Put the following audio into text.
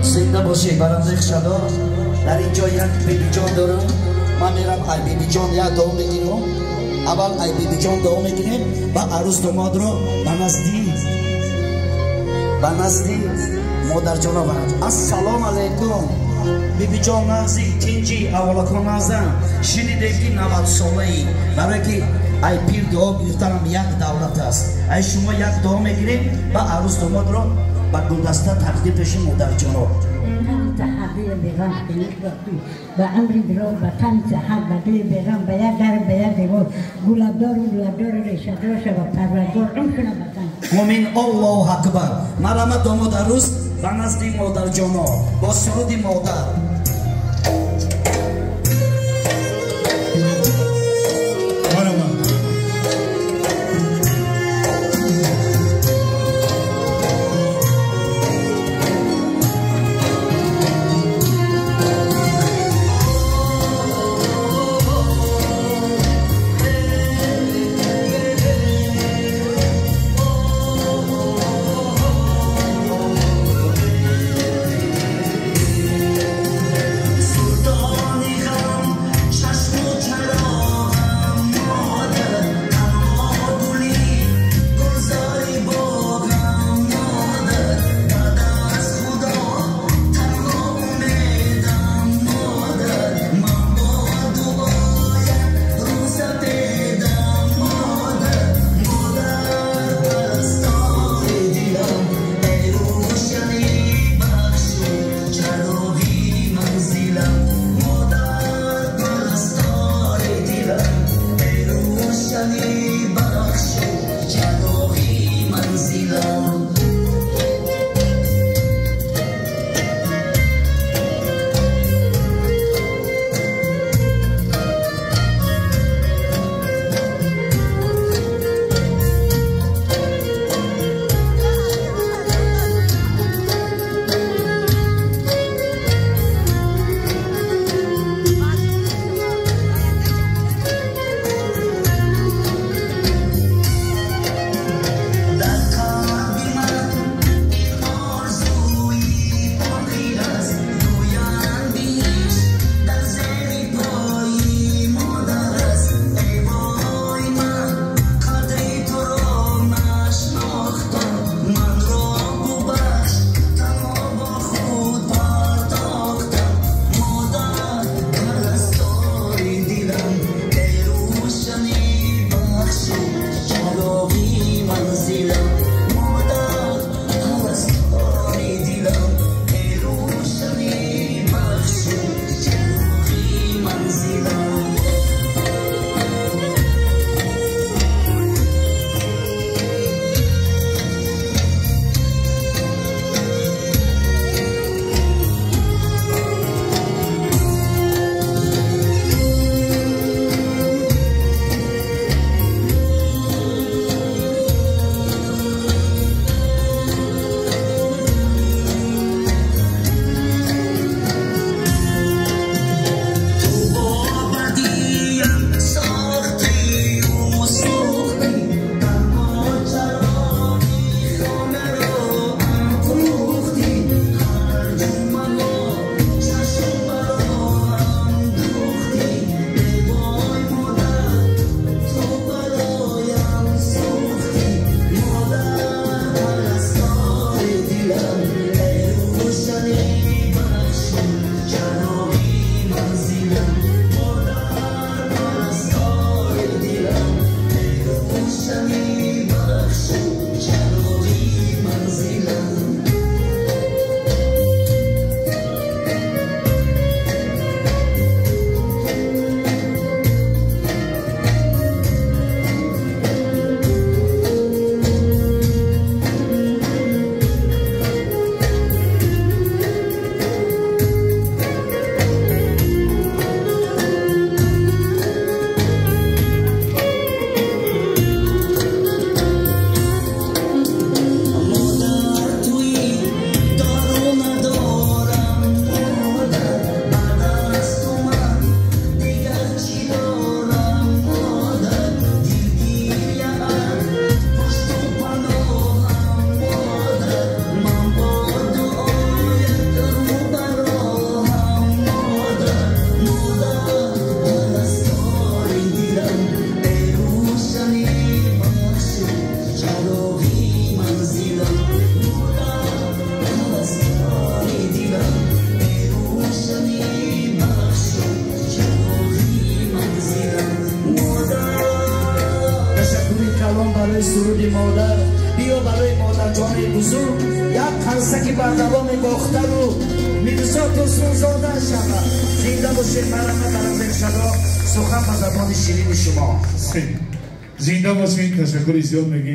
Зинда бошед, барандаи хушадор. Дар ин ҷо як бибиҷон дорам. Ман мерам, ай бибиҷон як дуо мегирам. Аввал ай бибиҷон дуо мегирем ва арӯс домодро ба назди модарҷон овард. Ассалому алайкум, бибиҷон. Нағзи, тинҷи, аввалакон нағзан? Шунидем, ки 90-солаӣ. Барое ки ай пир дуо гирифтанам як давлат аст, ай шумо як дуо мегирем ва арӯс домодро ба гулдаста тақдим пеши модарҷоно. Ба амри дро, ба тан саҳат, ба дили беғам, ба як дар, ба як девор, гулабдору гулабдору решадор шава, парвардгор умр куна ба тан. Омин, Аллоҳу акбар. Марҳамат, домод, арӯс ба назди модарҷоно бо суруди модар. Марҳамат. Барои суруди модар, биё барои модарҷони бузург як қарсаки бардавоми Бохтару Мирзо Турсунзода шава. Зинда бошед. Марама баразершадо, сухан ба забони ширини шумо. Зинда бошед, ташаккури зиёд мегӯем.